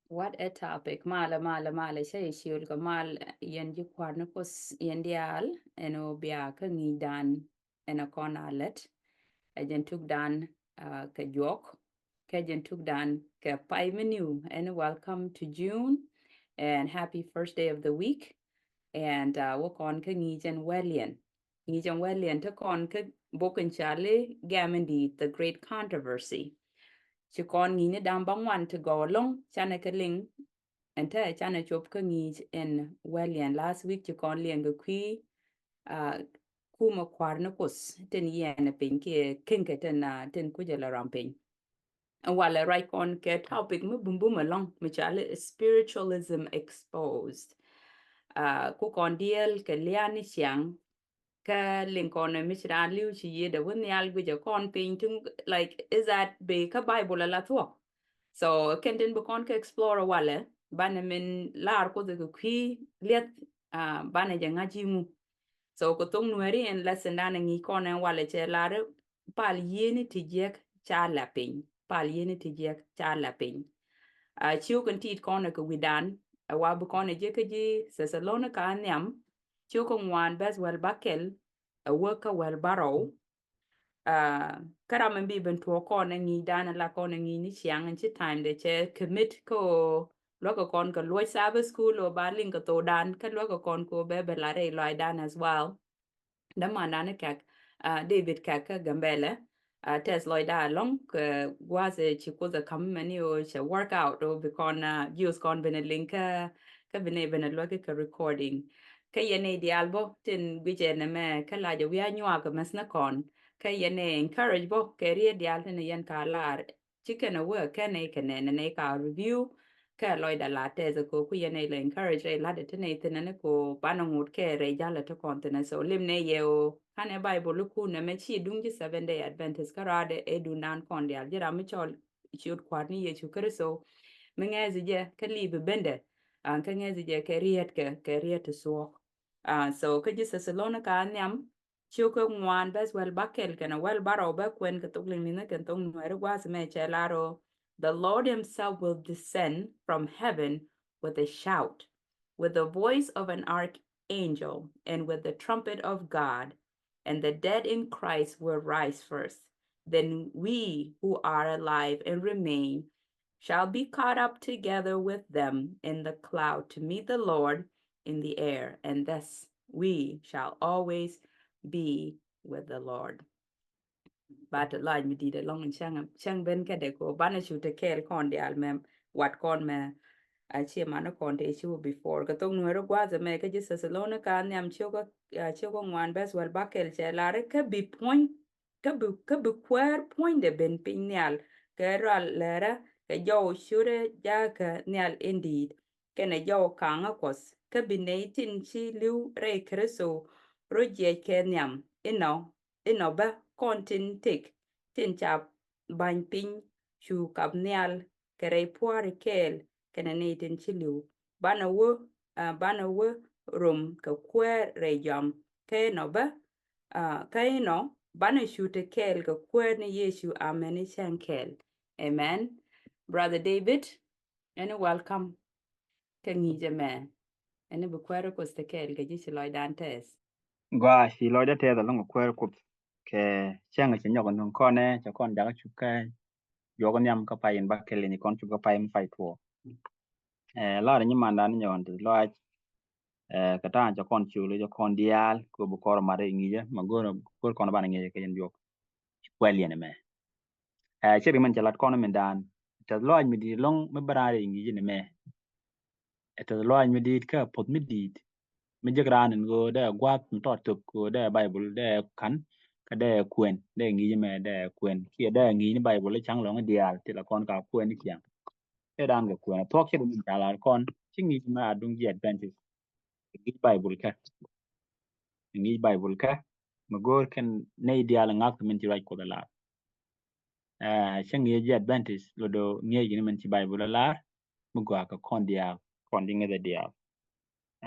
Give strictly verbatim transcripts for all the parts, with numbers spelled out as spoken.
What a topic. Malɛ, malɛ, malɛ, cä yɛ ciöl kɛ mal, yɛn ji̱ kua̱r ni Kuoth yɛn diaal, ɛn ɣöö bia kä ŋi̱i̱cdan ɛn ɛ kɔn a lät. Ɛ jɛn tukdan, uh, kɛ juɔk, kɛ jɛn tukdan kɛ pay mi niw, and welcome to June, and happy first day of the week. And, uh, wä kɔn kä ŋi̱i̱c ɛn wɛliɛn. Ŋi̱i̱c ɛn wɛliɛn te kɔn kä bok in cali gɛm in di̱i̱t, The Great Controversy. Ci kɔn ŋi̱i̱c ni da̱ŋ bäŋuan ti gɔw ɛlɔ̱ŋ, canɛ kɛ liŋ, ɛn te canɛ cop kä ŋi̱i̱c ɛn wɛliɛn. Last week ci kɔn liɛŋ kɛ kui̱, uh, kumɛ kua̱r ni Kuoth tin yiɛn piny kiɛ kiɛn kɛ tin, uh, tin kucɛ lɛ ram piny. Walɛ ruac kɔn kɛ topic mi bumbum ɛlɔ̱ŋ mi cali Spiritualism Exposed. Uh, ku kɔn diɛl kɛ liani ciaŋ, kä liŋ kɔn mi ci raan li̱w ci yiëëdɛ wä nhial guicɛ kɔn piny ti, like, is that bɛ kä Bible ala thuɔ̱k? So kɛn tin bi kɔn kɛ explore walɛ, banɛ min lar Kuoth kɛ kui̱ liɛth, uh, banɛ jɛ ŋa̱c i̱ ŋu. So kɛ thok Nuɛri ɛn lesson dan ŋi̱i̱c kɔn ɛn walɛ cɛ lar pal yieni ti jiɛk ca la piny. Pal yieni ti jiɛk ca la piny. Uh, ciok in tit kɔn kɛ wi̱dan, ɛ wa bi kɔn jɛ kä ji̱ Thessalonica nhiam, ciok ŋuan bɛth wäl bakɛl, ɛ wä kä wäl barɔw. Uh, kä ram in bi ben tuɔɔk kɔn ɛ ŋi̱i̱cdan, ɛ la kɔn ɛ ŋi̱i̱c ni ciaŋ in ci time dɛ cɛ commit kä luäk kɛ kɔn kɛ luɔc Sabbath school ɔ ba liŋ kɛ thokdan, kä luäk kɛ kɔn kɛ bɛ bɛ la rɛy lɔacdan as well. Dämandan kɛk, uh, David kɛk kä Gambɛlɛ, uh, tɛth lɔcda ɛlɔ̱ŋ kɛ gua̱a̱th ɛ ci Kuoth ɛ ka̱m mɛni ɔ cɛ work out ɔ bi kɔn, uh, views kɔn ben ɛ liŋ kä, kä bi nɛ ben ɛ luäk kɛ recording. Kä yɛn nɛy diaal bä tin guicɛ nɛmɛ kä lacɛ wi̱i̱ a nyuak kɛ mäthnä kɔn. Kä yɛn nɛ encourage bä kɛ riet diaal tin yɛn ka lar. Ci kɛn a wee kɛn nɛy kɛ nɛn nɛy ka review kɛ lɔcda la tɛth ko ku yɛn nɛy la encourage rɛy lat ti nɛy thin ni ko banɛ ŋot kɛ rɛy jal ti kɔn thin. So lim nɛ yɛ o kanɛ Bible ku nɛmɛ ci duŋ ji̱ Seven Day Adventist kä raadɛ ɛ duundan kɔn diaal ji̱ ram mi cɔl ciöt Kua̱r ni Yecu Kritho. Mi ŋɛth jɛ kä li̱i̱ bi bendɛ an kä ŋɛth jɛ kɛ riet kɛ, kɛ riet ti thuɔk. Uh, so kä ji̱ Thessalonica nhiam, ciok kä ŋuan bɛth wäl bakɛl kɛnɛ wäl barɔw bä kuɛn kɛ thok liŋ liŋ kɛn thok Nuɛri gua̱a̱th mɛ cɛ lar ɔ, "The Lord himself will descend from heaven with a shout, with the voice of an archangel, and with the trumpet of God, and the dead in Christ will rise first. Then we who are alive and remain shall be caught up together with them in the cloud to meet the Lord in the air, and thus we shall always be with the Lord." But lɔac mi di̱i̱t ɛlɔ̱ŋ cäŋ, cäŋ ben kädɛ ko banɛ cu te kɛɛl kɔn diaal mɛ wat kɔn mɛ a cie manɛ kɔn te cu before. Kɛ thok Nuɛri gua̱a̱th ɛmɛ kä ji̱ Thessalonica nhiam ciok kä, uh, ciok kä ŋuan bɛth wäl bakɛl cɛ lar kä bi puɔ̱ny, kä bi, kä bi kuäär puɔ̱nydɛ ben piny nhial kɛ rual lɛrä kɛ jɔw ciötdɛ jakä nhial in di̱i̱t kɛnɛ jɔw ka̱ŋä Kuɔth kä bi nɛy tin ci li̱w rɛy Kritho rɔ jiɛc kɛ nhiam inɔ, inɔ bä kɔn tin tëk tin ca ba̱ny piny cu kap nhial kɛ rɛy pua̱a̱ri kɛɛl kɛnɛ nɛy tin ci li̱w. Banɛ wä, uh, banɛ wä rom kɛ kuäär rɛy jɔam kä inɔ bä, uh, kä inɔ banɛ cu te kɛɛl kɛ kuäär ni Yecu. Amen i̱ cäŋ kɛɛl. Amen. Brother David, ɛn welcome. Kɛ ŋi̱i̱c ɛmɛ ɛn bi kuäär Kuɔth te kɛɛl kɛ ji̱ ci lɔcdan tɛth. Gɔaa, ci lɔcdä tɛth ɛlɔ̱ŋ kɛ kuäär Kuɔth kɛ cäŋ cɛ nyɔk ɛn nuŋ kɔnɛ cɛ kɔn jakä cup kä juɔk nhiam kä pay in bakɛl in kɔn cup kä pay mi pay tuɔɔk. Eh, lar nyimandan nyɔn ti lɔac, eh, kɛ ta̱a̱ cɛ kɔn ciöl cɛ kɔn diaal kɛ bi kɔr mat i̱ ŋi̱i̱cä ma go̱r, go̱r kɔn banɛ ŋi̱i̱cä kɛ yɛn juɔk. Kuɛl yɛn ɛmɛ. Eh, cɛ ri mɛn cɛ lat kɔn mindan. Tɛth lɔac mi di̱i̱t ɛlɔ̱ŋ mi bä raan rɛy ŋi̱i̱cä ni mɛ. Ɛ tɛth lɔaac mi di̱i̱t kä puɔ̱th mi di̱i̱t. Mi jek raan in ɣöö dee gua̱a̱th mi tɔt thok ɣöö dee Baibul dee ka̱n, kä dee kuɛn, dee ŋi̱i̱c mɛ dee kuɛn. Kiɛ dee ŋi̱i̱c ni Baibul i̱ ca̱ŋ lɔ̱ŋ i̱ diaal ti la kɔn ka kuɛn i̱ ciaŋ. Dee raan kɛ kuɛn a thuɔ̱k ce̱t min ca lar kɔn ci ŋi̱i̱c mɛ a duŋ ji̱ Adventist. Ŋi̱i̱c Baibul kä. Ŋi̱i̱c Baibul kä mi go̱o̱r kɛn nɛy diaal ŋa̱k min ci ruac Kuɔth a lar. Ɛ, cä ŋi̱i̱c ji̱ Adventist lo̱do̱ ŋi̱i̱c ni min ci Baibul a lar mi gɔaa kɛ kɔn diaal, kɔn ji̱ ŋi̱i̱c diaal.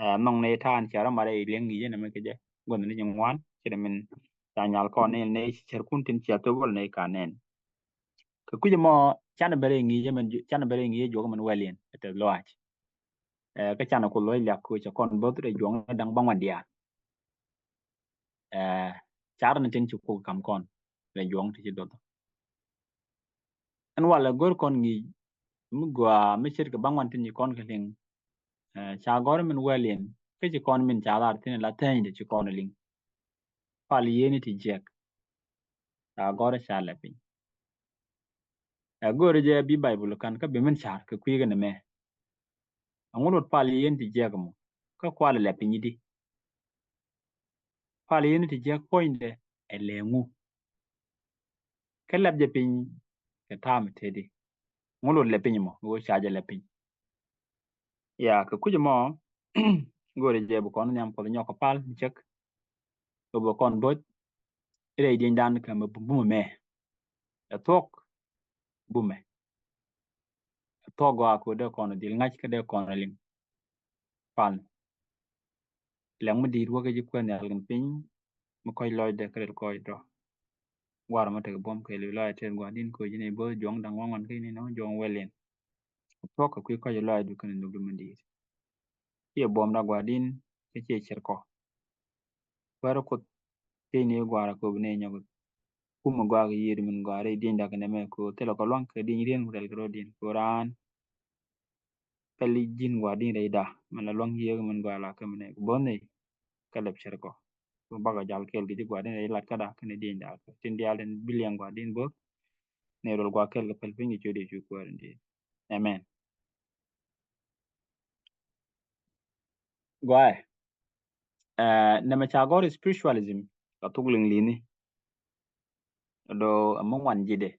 Ɛ, nhɔŋ ni ta̱a̱n ca rɔ marɛ i̱ li̱eŋ ŋi̱i̱c ni min kɛ jɛ guɔ̱n ni ji̱ ŋuan ci ni min ca nyal kɔn ni ni cärkun tin cia thok wal ni ka nɛn. Kɛ kui̱c mɔ Canɛ bɛ rɛy ŋi̱i̱cä mɛn, canɛ bɛ rɛy ŋi̱i̱cä juɔk mɛn wɛl yɛn ɛ tɛth lɔaac. Ɛ, kä canɛ Kuoth lɔc liak kɛ cɛ kɔn bo̱th rɛy juɔk ni da̱ŋ baŋ wan diaal. Ɛ, car ni tin ci Kuoth kam kɔn rɛy juɔk ti ci duɔth. Ɛn walɛ go̱r kɔn ŋi̱i̱c mi gɔaa mi ce̱tkɛ baŋ wan tin ci kɔn kɛ liŋ. Ɛ, ca gɔ̱r min wɛl yɛn kä ci kɔn min ca lar thin la thɛny ti ci kɔn liŋ. Pal yiëëni ti jiɛk. Ca gɔ̱r ca lɛ piny. Ɛ, go̱o̱ri jɛ bi Baibul kan kä bi min car kɛ kui̱ kɛ nɛmɛ. Ɛŋu lot pal yiëëni ti jiɛk mɔ kä kual lɛ piny di? Pal yiëëni ti jiɛk puɔ̱nydɛ ɛ lɛ ŋu? Kä lɛp jɛ piny kɛ ta̱a̱ mi tëëdi. Ŋu lot lɛ piny mɔ ɣöö ca jɛ lɛ piny? Ya, kɛ kui̱c mɔ go̱o̱ri jɛ bi kɔn nhiam Kuɔth nyɔk kɛ pal mi cäk. Kɛ bi kɔn bo̱th rɛy diɛnydan kɛ mɛ bumɛ mɛ. Ɛ thuɔ̱k bumɛ. Ɛ thuɔ̱k gɔaa kɛ dee kɔn dhil ŋa̱c kä dee kɔn liŋ. Pal. Lɛŋ mi di̱i̱t wäkɛ ji̱ kuɛn nhial kɛn piny mi kɔc lɔcdɛ kä rɛl kɔc dɔ̱. Gua̱r mi tekɛ buɔ̱m kɛɛliw lɔaac tɛth Gua̱di̱n koc ni bo̱th juɔ̱ŋ da̱ŋ waŋ wan kä ni nɔ juɔ̱ŋ wɛl yɛn. Thuɔ̱k kɛ kui̱ kɔc lɔaacdu kɛnɛ nhök di mi di̱i̱t. Ciɛ buɔ̱m da Gua̱di̱n kä ciɛ cɛr kɔ. Kuäärä Kuoth tëë ni gua̱a̱r a kööb ni nyɔk. Kumɛ gɔaa kɛ yiëëd min gɔaa rɛy dieny dak nɛmɛ kɛ ɣöö thilɛ kɔ lua̱ŋ kɛ dieny rieen ku rɛl kɛ rɔ̱diɛn kɛ ɣöö raan pɛl ji̱n Gua̱di̱n rɛy da min la lua̱ŋ yiëëk min gɔaa la kä min nɛy kɛ bo̱th nɛy. Kä lɛp cɛr kɔ kɛ bakɔ jal kɛɛl kɛ ji̱ Gua̱di̱n rɛy lat kä da kɛnɛ dieny dak tin diaal tin bi liɛŋ Gua̱di̱n bo̱th. Nɛy rol gɔaa kɛɛl kɛ pɛl piny kɛ ciöt Yecu Kuäär in di̱i̱t. Amen. Gɔaaɛ. Ɛ, nɛmɛ ca gɔr spiritualism kɛ thuk liŋ li̱ni. Dɔ ɛmɔ ŋuan ji̱dɛ.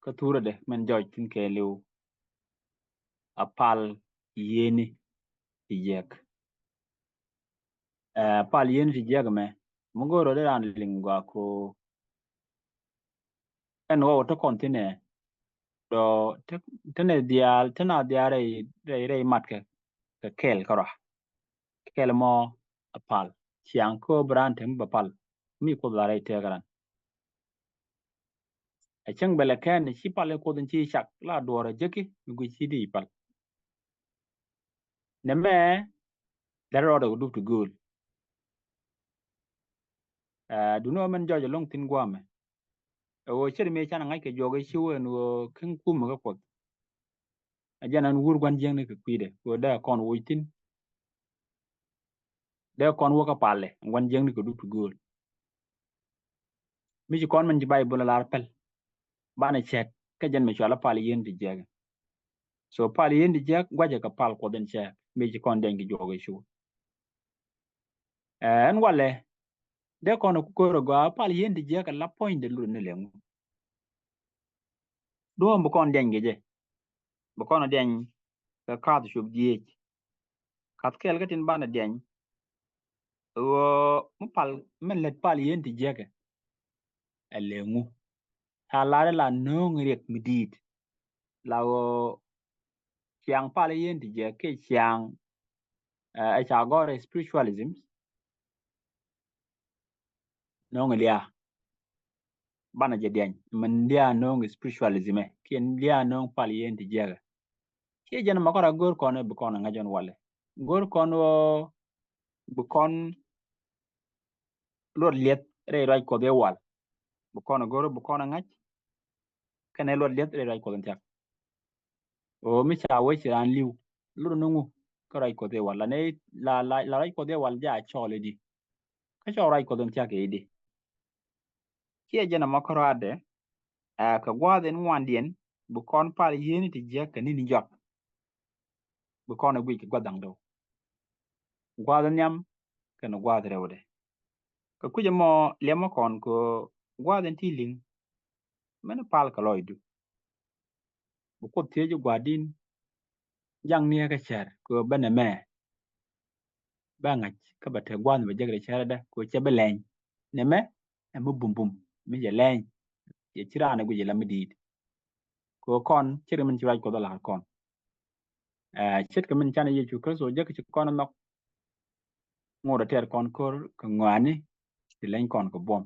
Kä thurɛ dɛ mɛn jɔc tin kɛɛliw. A pal yieni ti jiɛk. Ɛ, pal yieni ti jiɛk mɛ mi go̱o̱r rɔ dee ran liŋ gɔaa ko. Ɛn ɣɔw te kɔn thinɛ dɔ te, te nɛ diaal te na diaal rɛy rɛy rɛy mat kɛ kɛ kɛl kärɔa. Kɛl mɔ a pal ciaŋ kä bi raan te mi bɛ pal mi Kuoth la rɛy tɛɛk ran. Ɛ cäŋ bɛ lɛ kɛn ci pal i̱ Kuoth in ci cak la duɔɔr a jeki mi guic ci di pal. Nɛmɛ lɛr rɔɔdɛ kɛ dup ti gööl. Ɛ, duni ɣä mɛn jɔc ɛlɔ̱ŋ thi̱n gua̱a̱mɛ. Ɛ ɣöö ce̱t mëë canɛ ŋa̱c kɛ juɔk ɛ ci wee ɛn ɣöö kä kumɛ kä Kuɔth. Ɛ jɛn ɛn wur gua̱n jiäkni kɛ kui̱dɛ kɛ ɣöö dee kɔn woc thi̱n. Dee kɔn wä kä palɛ ɛn gua̱n jiäkni kɛ dup ti gööl. Mi ci kɔn min ci Baibol ɛ lar pɛl. Banɛ cɛk kä jɛn mi cual ɛ pal yieen ti jiäk. So pal yieen ti jiäk guacɛ kɛ pal Kuɔth in cɛk mi ci kɔn diɛny kɛ juɔk ɛ cu. Ɛ, ɛn walɛ dee kɔn ɛ ku ko̱r ɛ gɔaa pal yieen ti jiäk ɛ la puɔ̱nydɛ lut ni lɛŋu. Duɔ̱ɔ̱m bi kɔn diɛny kɛ jɛ. Bi kɔn ɛ diɛny kɛ kath cup dhieec. Kath kɛɛl kä tin banɛ diɛny. Ɣöö mi pal mi lät pal yieen ti jiäkɛ. Ɛ lɛŋu. Tha lar ila no̱o̱ŋ riɛk mi di̱i̱t. La ɣöö ciaŋ pal yieen ti jiäk kiɛ ciaŋ, ɛ, ɛ ca gɔr spiritualism. No̱o̱ŋ lia. Banɛ jɛ diɛny. Min lia no̱o̱ŋ spiritualism ɛ. Kiɛ lia no̱o̱ŋ pal yieen ti jiäkɛ. Kiɛ jɛn ma kɔra go̱r kɔn ɛ bi kɔn ɛ ŋa̱c ɔn walɛ. Go̱r kɔn ɣöö bi kɔn luɔt liɛth rɛy ruac Kuɔth ɛ wal. Bi kɔn ɛ go̱r bi kɔn ɛ ŋa̱c. Kɛnɛ luɔt liɛth rɛy ruac Kuɔth in thiak. Ɣöö mi ca wec ci raan li̱w. Lut ni ŋu kä ruac Kuɔth ɛ wal. La nɛ la, la, la ruac Kuɔth ɛ wal jɛ a cɔɔl ɛ di. Kä cɔɔl ruac Kuɔth in thiak ɛ di. Kiɛ jɛn ɛmɔ kärɔaadɛ, ɛ, kɛ gua̱a̱th in ŋuandiɛn bi kɔn pal yieni ti jiäk kɛ ni̱n jɔak. Bi kɔn ɛ guic kɛ gua̱th da̱ŋ dɔw. Gua̱a̱th in nhiam kɛnɛ gua̱a̱th rɛwdɛ. Kɛ kui̱c ɛmɔ liɛmä kɔn kɛ gua̱a̱th in ti li̱ŋ. Mɛn pal kɛ lɔcdu. Bi Kuoth thiec ji̱ Gua̱di̱n. Jaŋ niɛ kɛ cär kɛ ben ɛmɛ. Bɛ ŋa̱c kä bɛ te gua̱a̱th bɛ jek rɛ cärädä kɛ cɛ bɛ lɛny. Nɛmɛ ɛ mi bumbum mi jɛ lɛny. Jɛ ci raan ɛ guic ɛ la mi di̱i̱t. Kɛ kɔn ce̱tkɛ min ci ruac Kuɔth ɛ la̱r kɔn. Ɛ, ce̱tkɛ min canɛ Yecu Kritho jek ci kɔn ɛ nhɔk. Ŋot ɛ tɛɛr kɔn ko̱r kɛ ŋɔaani ti lɛny kɔn kɛ buɔm.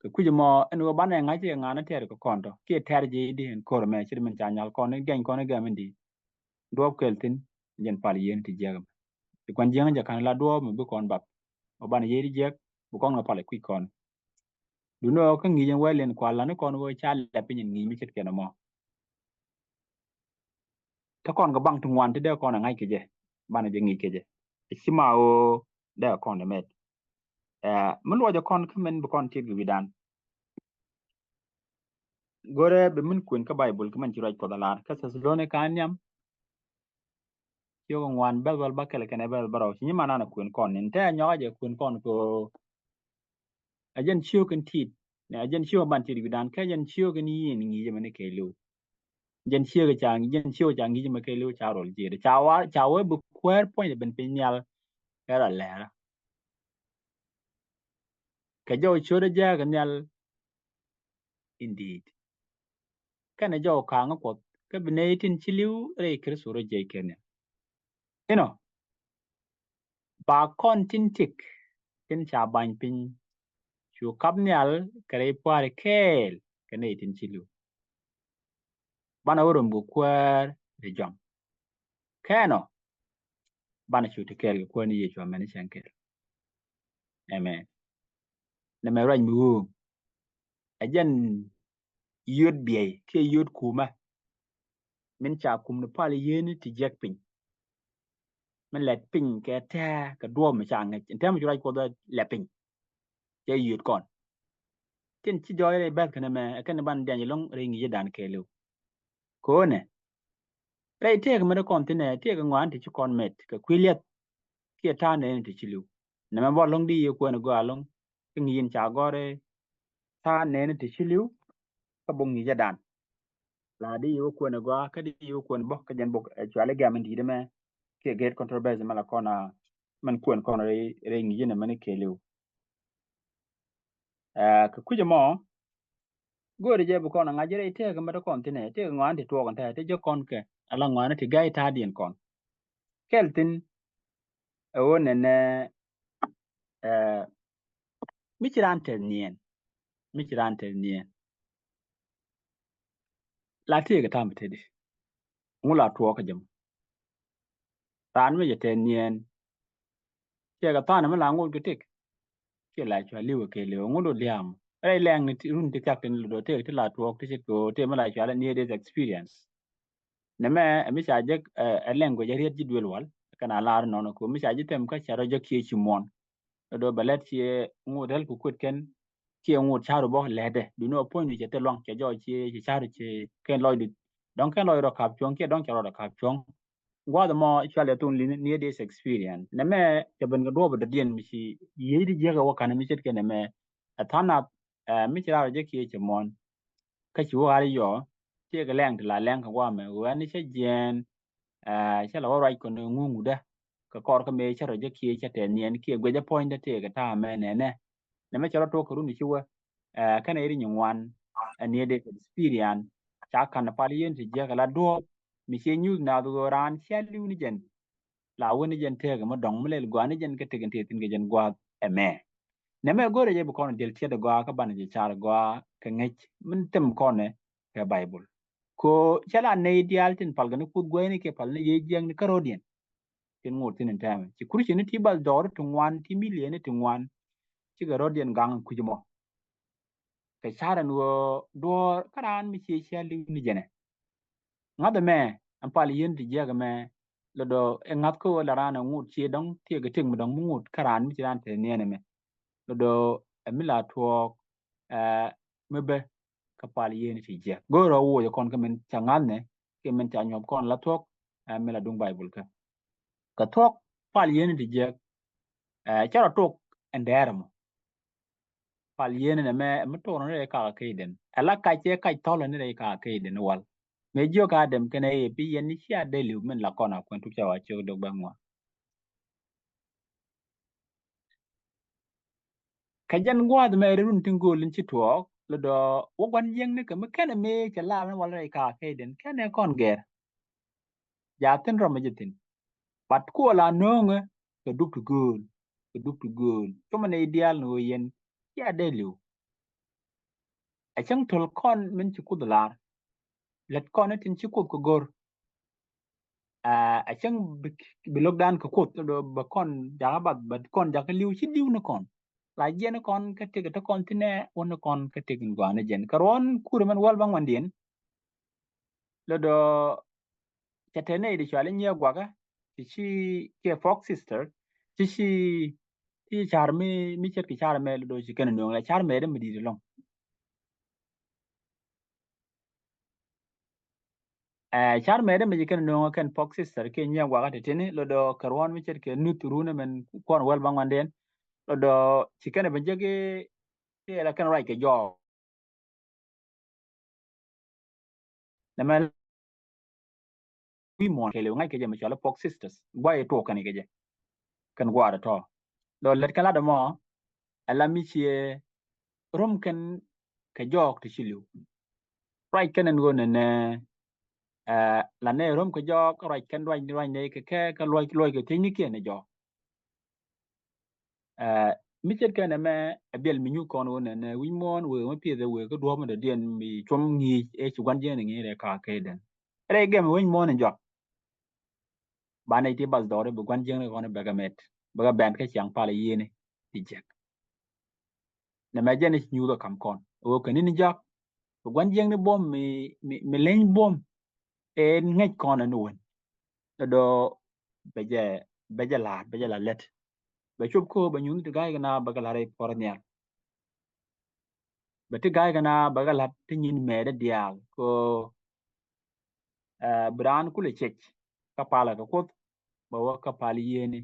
Kɛ kui̱c ɛmɔ ɛn ɣöö banɛ ŋa̱c kɛ ŋa̱n tɛɛr kɛ kɔn tɔ kiɛ tɛɛr ji̱ di ɛn ko̱r ɛmɛ ce̱t min ca nyal kɔn ni gɛny kɔn ni gɛm in di duɔ̱ɔ̱p kɛl thi̱n. Jɛn pal yieen ti jiäk ɛmɛ. Ti kuan jiäk jɛ ka̱n la duɔ̱ɔ̱p mi bi kɔn bap. Ɣöö banɛ yieen ti jiäk bi kɔn kɛ pal ɛ kui̱c kɔn. Duundɛ ɣöö kä ŋi̱i̱c ɛn wɛl in kual la ni kɔn ɣöö ca lɛp piny in ŋi̱i̱c mi ce̱tkɛn ɛmɔ. Te kɔn kɛ baŋ ti ŋuan ti dee kɔn ɛ ŋa̱c kɛ jɛ banɛ jɛ ŋi̱i̱c kɛ jɛ. Ɛ ci ma ɣöö dee kɔn ɛ mɛt. Ɛ mi luɔcɛ kɔn kä mɛn bi kɔn tiet kɛ wi̱dan. Go̱rɛ bi min kuën kä Baibol kä mɛn ci ruac Kuɔth a lar kä Thɛthalonika nhiam. Ciök ŋuan bɛth wäl bäkɛl kɛnɛ bɛth bärɔw ci nyi man an a kuën kɔn ni tɛ a nyɔk a jɛ kuën kɔn kɛ ɣöö a jɛn ciök in tit ni a jɛn ciök in ban tit wi̱dan kä jɛn ciök in yieen ŋi̱i̱c ɛmɛ ni kɛɛliw. Jɛn ciök ca jɛn ciök ca ŋi̱i̱c ɛmɛ kɛɛliw ca rol jiɛt ca wa ca wee bi kuäär puɔ̱ny ben piny nhial. Kɛ rɔ lɛɛrä kɛ jɔw ciötdä jääk nhial. Indeed. Kɛnɛ jɔw ka̱a̱ŋä Kuɔth kä bi nɛy tin ci li̱w rɛy Kritho rɔ jiɛc kɛn nhial. Inɔ ba kɔn tin tik tin ca bany piny cu kap nhial kɛ rɛy pua̱a̱ri kɛɛl kɛ nɛy tin ci li̱w. Banɛ wä rom kɛ kuäär ri jɔam. Kɛnɔ banɛ cu ti kɛɛl kɛ kuäär ni Yecu amɛn cɛn kɛɛl. Amen. Nɛ mɛ ruac mi wööŋ ɛ jɛn yöt biɛy kiɛ yöt kumä. Min ca kum ni pal yieni ti jiɛk piny. Min lɛt piny kɛ tɛɛ kɛ duɔɔp mi ca ŋäc in tɛm mi cu ruac Kuɔth lɛ piny. Cɛ yiöt kɔn tin ci jɔɔc rɛy bɛ̈th kɛn ɛmɛ ɛ kɛn ban diany loŋ rɛy ŋi̱i̱cä dan kɛɛliw. Ko̱nɛ rɛy tëëk mɛt kɔn thinɛ tëëk ŋɔan ti ci kɔn mɛt kɛ kui̱ liɛth. Kiɛ ta̱a̱ nɛɛni ti ci li̱w nɛmɛ bɔ loŋ di yiëë kuɛn gɔaa loŋ. Kä ŋi̱i̱n ca gɔ̱r i̱ tha̱a̱ nɛɛni ti ci li̱w. Kä bok ŋi̱i̱cä dan la di yiwä kuɛn i̱ gɔaa kä di yiwä kuɛn bä kä jɛn bok ɛ cuali gɛm in di̱i̱t ɛmɛ. Kiɛ gɛt controversy mɛ la kɔn a mɛn kuɛn kɔn rɛy ŋi̱i̱cä nɛ mɛn i̱ kɛɛliw. Kɛ kui̱cä mɔ go̱o̱ri jɛ bi kɔn a ŋa̱c rɛy tëëk mɛ ti kɔn thinɛ tëëk ŋɔan ti tuɔɔk in tɛ̱̈ɛ̱̈ ti jɛ kɔn kɛ ala ŋɔan ti ga̱y ta̱a̱diɛn kɔn. Kɛl thin ɛ ɣöö nɛnɛ mi ci raan tɛth niɛn mi ci raan tɛth niɛn. La tëëk ɛ ta̱a̱ mi tëdi ŋu la tuɔɔk kä jɛ mɔ. Raan mi jɛ tɛth niɛn ciɛ kɛ tha̱a̱n mi la ŋoc kɛ tëk. Ciɛ la cua li̱w kɛ li̱w ŋu do lia̱a̱m rɛy lɛŋ ni run ti thiak tin lo do tëëk ti la tuɔɔk ti cit kɛ ɣöö tëëk mi la cua la near death experience. Nɛmɛ ɛ mi ca jek ɛ language ɛ riet ji̱ duël wal kɛn a lar nɔnɔ ko mi ca ji̱ them kä ca rɔ jek kiɛ ci muɔn. Lo do bɛ lɛt ciɛ ŋot rɛl ku kuet kɛn kiɛ ŋot ca̱ru bä lɛtdɛ duni ɔ puɔ̱nydu cɛ thil luaŋ cɛ jɔɔc ciɛ ci ca̱ru ci kɛn lɔcdu. Dɔ̱ŋ kɛn lɔc rɔ ka̱p cuɔ̱ŋ kiɛ dɔ̱ŋ cɛ rɔ rɔ ka̱p cuɔ̱ŋ. Gua̱a̱th ɛmɔ cualɛ thun near death experience nɛmɛ cɛ ben kɛ duɔ̱ɔ̱p dɔ̱diɛn mi ci yiecdi jiäk ɛ wä ka̱n mi ce̱tkɛ nɛmɛ. Ɛ tha̱a̱ŋ nath ɛ mi ci raar ɔ jɛ kiɛ cɛ muɔ̱ɔ̱n. Kä ci wä ɣa̱r yɔ tiɛɛk lɛŋ ti la lɛŋ kɛ guamɛ ɣöö ɛn cä jiɛɛn. Cä la wä ruac kɔn ŋuŋudä kɛ kɔr kä mëë cä rɔ jɛ kiɛ cä tɛth niɛn kiɛ guecä puɔ̱nydä tiɛɛk ta̱a̱ mɛ nɛnɛ. Nɛmɛ cɛ rɔ tuɔk kɛ run ci wä kɛnɛ iri nyi ŋuan. Ɛ near death experience ca ka̱n pal yien ti jiäk la duɔ̱ɔ̱p mi ciɛ nyuth naath ɣöö raan cia li̱w ni jɛn. La wä ni jɛn tëëk mi dɔ̱ŋ mi lɛl gɔaa ni jɛn kä tëk in tëë thi̱n kɛ jɛn gua̱a̱th ɛmɛ. Nɛmɛ go̱rɛ jɛ bi kɔn diɛl tiɛt gɔaa kä banɛ jɛ car gɔaa kɛ ŋäc min thim kɔnɛ kɛ Baibol. Ko cɛ la nɛy diaal tin palkɛ ni Kuoth guɛyni kiɛ pal ni yiëë jiäkni kä ro̱diɛn. Tin ŋot thi̱n in tɛmɛ ci Kurcini ti bal dɔɔri ti ŋuan ti miliɛni ti ŋuan. Cikɛ ro̱diɛn gaŋ in kui̱c mɔ. Kɛ car ɛn ɣöö duɔ̱ɔ̱r kä raan mi cie cia li̱w ni jɛnɛ. Ŋa̱th ɛmɛ ɛn pal yien ti jiäk ɛmɛ. Lɔ dɔ ɛ ŋa̱th kä ɣöö la raan ɛ ŋot cie dɔ̱ŋ tiɛɛk ɛ tëk mi dɔ̱ŋ mi ŋot kä raan mi ci raan tɛth niɛn ɛmɛ. Lɔ dɔ ɛ mi la tuɔɔk ɛ mi bä kä pal yien ti jiäk go̱o̱r rɔ woc ɛ kɔn kä min ca ŋa̱thnɛ kiɛ min ca nyuɔ̱th kɔn la thuɔ̱k. Ɛ mi la duŋ Baibol kä kɛ thuɔ̱k pal yien ti jiäk. Ɛ cä rɔ tok ɛn dɛɛr ɛmɔ. Pal yien ɛmɛ mi tuɔr ni rɛy kakä kecdɛn ɛ la kac cɛ kac thɔl ni rɛy kakä kecdɛn wal. Mëë jiök Adam kɛnɛ Eve i̱ yɛn ni cia dee li̱w min la kɔn a kuɛn tuk ca wa ciök dök bɛ ŋuan. Kɛ jɛn gua̱a̱th mɛ ri run tin gööl in ci tuɔɔk lɔ dɔ̱ wä gua̱n jiäkni kɛ mi kɛnɛ mëë cɛ lar ni wal rɛy kakä kecdɛn kɛnɛ kɔn gɛr. Ja thi̱n rɔm mi jɛ thi̱n. But kuɔ la nööŋä kɛ dup ti gööl kɛ dup ti gööl cumɛ nɛy diaal ni ɣöö yɛn cia dee li̱w. Ɛ cäŋ töl kɔn min ci Kuoth lar. Lät kɔn itin ci Kuoth kɛ go̱r. Ɛ cäŋ bi, bi lo̱kdan kɛ Kuoth, bɛ kɔn jakä bath, bɛ kɔn jakä li̱w, ci li̱w ni kɔn. La jiɛn kɔn kä tëk te kɔn thi̱nɛ, wä ni kɔn kä tëk in gɔaa ni jɛn. Kɛ ruɔ̱n kur min wäl bäŋuandiɛn. Lotdɔ cɛ te nɛy di cɔal i̱ Nyiɛɛk Guakä, ti ci kiɛ Fox Sister, ti ci, ti ci car mi, mi ce̱tkɛ car mɛ, lotdɔ ci kɛn nööŋ la car mɛ dee mi di̱i̱t ɛlɔ̱ŋ. Ɛ, car mɛ dee mi ci kɛn nööŋ kɛn Fox Sister kiɛ Nyiɛɛk Guakä ti tini, lotdɔ kɛ ruɔ̱n mi ce̱tkɛ nuth runɛ min kuɔn wäl bäŋuandiɛn. Lotdɔ ci kɛn ben jek i̱, i̱ la kɛn ruac kɛ jɔɔk. Nɛmɛ wi̱i̱ muɔ̱ɔ̱n kɛɛliw ŋa̱c kɛ jɛ mi cɔal i̱ Fox Sisters. Guay i̱ tuɔɔk kɛn kɛ jɛ. Kɛn gua̱a̱r tɔ̱. Lɔ lät kɛn lat ɛmɔ, ɛ la mi ciɛ rom kɛn kɛ jɔɔk ti ci li̱w. Ruac kɛn ɛn ɣöö nɛnɛ, ɛ, la nɛ rom kɛ jɔɔk, ruac kɛn ruac, ruac nɛ kɛ kɛ, kɛ luɔc, luɔc kɛ thiecnikiɛn ɛ jɔɔk. Ɛ, mi ce̱tkɛ nɛmɛ, ɛ biɛl mi nyuth kɔn ɣöö nɛnɛ wi̱c muɔ̱ɔ̱n wëë mi piɛth ɛ wëë kä duɔ̱ɔ̱p mi dɔ̱diɛn mi cuɔm ŋi̱i̱c ëë ci gua̱n jiɛn ɛ ŋi̱i̱c rɛy ka̱a̱k kɛ den. Rɛy gɛm wi̱c muɔ̱ɔ̱n in jɔak. Banɛ ti bath dhɔri bi gua̱n jiɛn ɛ kɔn bɛ kɛ mɛt. Bɛ kɛ bɛn kä ciaŋ pal ɛ yiëëni ti jiɛk. Nɛmɛ jɛn i̱ ci nyuuth ɛ ka̱m kɔn. Ɣöö kɛ ni̱n in jɔak. Bi gua̱n jiɛn ni buɔ̱m mi, mi, mi leny buɔ̱m. Ɛ ŋäc kɔn ɛn wän. Lotdɔ bɛ jɛ, bɛ jɛ la̱a̱t, bɛ jɛ la̱a̱t lät. Bɛ cop kä bɛ nyuuth ti ga̱a̱c kɛ na bɛ kɛ la̱t rɛy puɔ̱r nhial. Bɛ ti ga̱a̱c kɛ na bɛ kɛ la̱t ti nyin mɛɛt diaal kä, ɛ, bi raan kulɛ cec kä palä kɛ Kuoth, bɛ wä kä pal yiëëni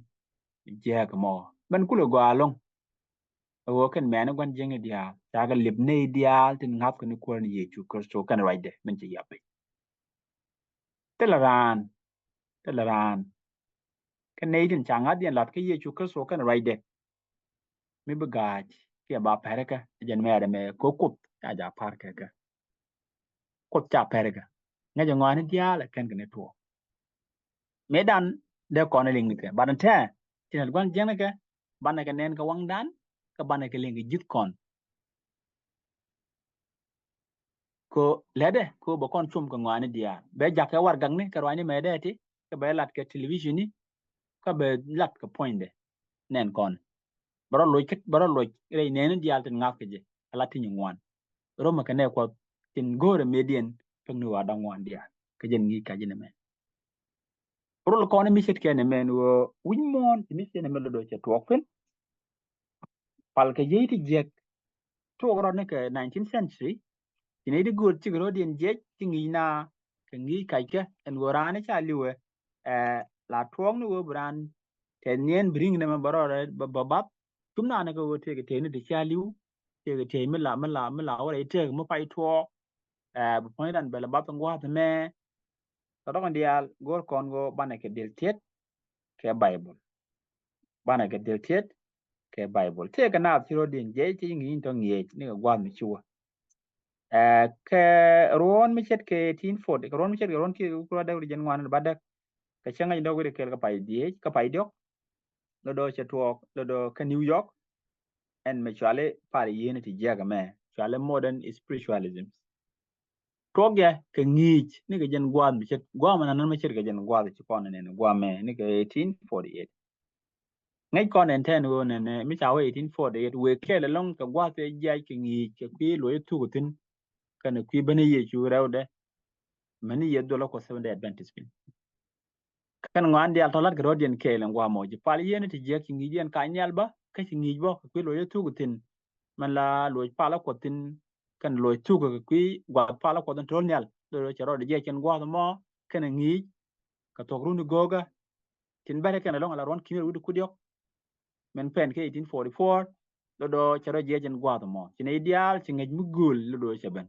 jiääk mɔ. Mɛn kulɛ gɔaa ɛlɔ̱ŋ. Ɛ ɣöö kɛn mɛɛni gua̱n jiäkni diaal, cakɛ lip nɛy diaal tin ŋa̱thkɛ ni Kuäär ni Yecu Kritho kɛnɛ ruacdɛ min ci yap piny. Thilɛ raan, thilɛ raan. Kɛ nɛy tin ca ŋa̱thdiɛn la̱t kä Yecu Kritho kɛnɛ ruacdɛ. Mi bi ga̱a̱c kiɛ ba pɛr kɛ, jɛn mɛɛr ɛmɛ kɛ Kuoth ca ja̱ pa̱r kɛ kɛ. Kuoth ca pɛr kɛ. Ŋäcɛ ŋɔaani diaal ɛ kɛn kɛ ni tuɔɔk. Mëëdan dee kɔn ɛ liŋ ni kɛ. But ɛn tɛɛ, tin ɛ gua̱n jiäkni kɛ, banɛ kɛ nɛn kɛ waŋdan, kä banɛ kɛ liŋ kɛ ji̱th kɔn. Ko lɛtdɛ ko bɛ kɔn cum kɛ ŋɔaani diaal. Bɛ jakä warɛgakni kɛ ruacni mɛɛtdɛ ti, kä bɛ lat kɛ televisionni, kä bɛ lat kɛ puɔ̱nydɛ. Nɛn kɔn. Bɛ rɔ loc kä, bɛ rɔ loc rɛy nɛɛni diaal tin ŋa̱th kɛ jɛ. Ala ti nyin ŋuan. Romɛ kɛ nɛy Kuɔth tin go̱o̱rɛ mëëdiɛn pekni ɣöö a dɔ̱ŋ ŋuan diaal. Kä jɛn ŋi̱i̱c kacä nɛmɛ. Rol kɔn mi ce̱tkɛ nɛmɛ ɛn ɣöö wi̱c muɔ̱ɔ̱n ti mi ce̱t nɛmɛ lotdɔ cɛ tuɔɔk thi̱n. Pal kɛ jiec ti jiäk tuɔɔk rɔɔdni kɛ nineteenth century. Ci nɛy ti gööl cikɛ rɔ̱diɛn jiɛc ti ŋi̱i̱c na kɛ ŋi̱i̱c kackɛ ɛn ɣöö raan ca li̱wɛ, ɛ, la tuɔɔk ni ɣöö bi raan tɛth niɛn bi ri̱ŋ nɛmɛ bɛ rɔɔdɛ bɛ, bɛ bath. Cum naan kɛ ɣöö tëëkɛ tëëkni ti ca li̱w, tëëkɛ tëëk mi la, mi la, mi la wä rɛy tëëk mi pay tuɔɔk. Ɛ, bi puɔ̱nydan bɛ la bath in gua̱a̱th ɛmɛ. Kɛ dɔ̱k in diaal go̱o̱r kɔn ɣöö banɛ kɛ dhil tiet kɛ Baibol. Banɛ kɛ dhil tiet kɛ Baibol. Tëëkɛ naath ci rɔ̱diɛn jiɛc ti ŋi̱i̱c tɔ̱ ŋi̱eec ni kɛ gua̱a̱th mi ci wä. Ɛ, kɛ ruɔ̱n mi ce̱tkɛ eighteen forty, kɛ ruɔ̱n mi ce̱tkɛ ruɔ̱n kiɛ kɛ ruɔ̱n däk wi̱cdɛ jiɛn ŋuan ba däk. Kɛ cäŋ ŋäc dɔ̱k wi̱cdɛ kɛl kä pay dhieec, kä pay diɔ̱k. Lotdɔ cɛ tuɔɔk, lotdɔ kä New York. Ɛn mɛ cuali pal yiëëni ti jiäk ɛmɛ, cuali modern spiritualism. Tuɔɔk jɛ kɛ ŋi̱i̱c ni kɛ jɛn gua̱a̱th mi ce̱t, gua̱a̱th mi nanan mi ce̱t kɛ jɛn gua̱a̱th ci kɔn nɛn gua̱a̱th mɛ ni kɛ eighteen forty-eight. Ŋäc kɔn ɛn tɛn ɣöö nɛnɛ mi ca wä eighteen forty-eight wëë kɛɛl ɛlɔ̱ŋ kɛ gua̱a̱th ɛ jiac kɛ ŋi̱i̱c kɛ kui̱ loc ɛ thuk thi̱n. Kɛnɛ kui̱ ben i̱ Yecu rɛwdɛ. Mɛn i̱ yɛ dhol ɛ Kuɔth Seventh Day Adventist piny. Kɛn ŋɔaani diaal tɔ̱ la̱t kɛ rɔ̱diɛn kɛɛl ɛn gua̱a̱th mɔ ji̱ pal yiëëni ti jiäk ci ŋi̱i̱c yɛn ka nhial bä kä ci ŋi̱i̱c bä kɛ kui̱ loc ɛ thuk thi̱n. Mɛn la loc pal ɛ Kuɔth thi̱n kɛn loc thuk kɛ kui̱ gua̱a̱th pal ɛ Kuɔth in to̱l nhial. Lotdɔ cɛ rɔɔdɛ jiɛc kɛn gua̱a̱th mɔ kɛnɛ ŋi̱i̱c kɛ thuɔ̱k runi go̱o̱kä. Tin bɛ̈t kɛn ɛlɔ̱ŋ ala ruɔ̱n ki̱n rɛw wi̱cdɛ kui̱diɔ̱k. Min pɛn kɛ eighteen forty-four, lotdɔ cɛ rɔ jiɛc ɛn gua̱a̱th ɛmɔ. Ci nɛy diaal ci ŋäc mi gööl lotdɔ cɛ ben.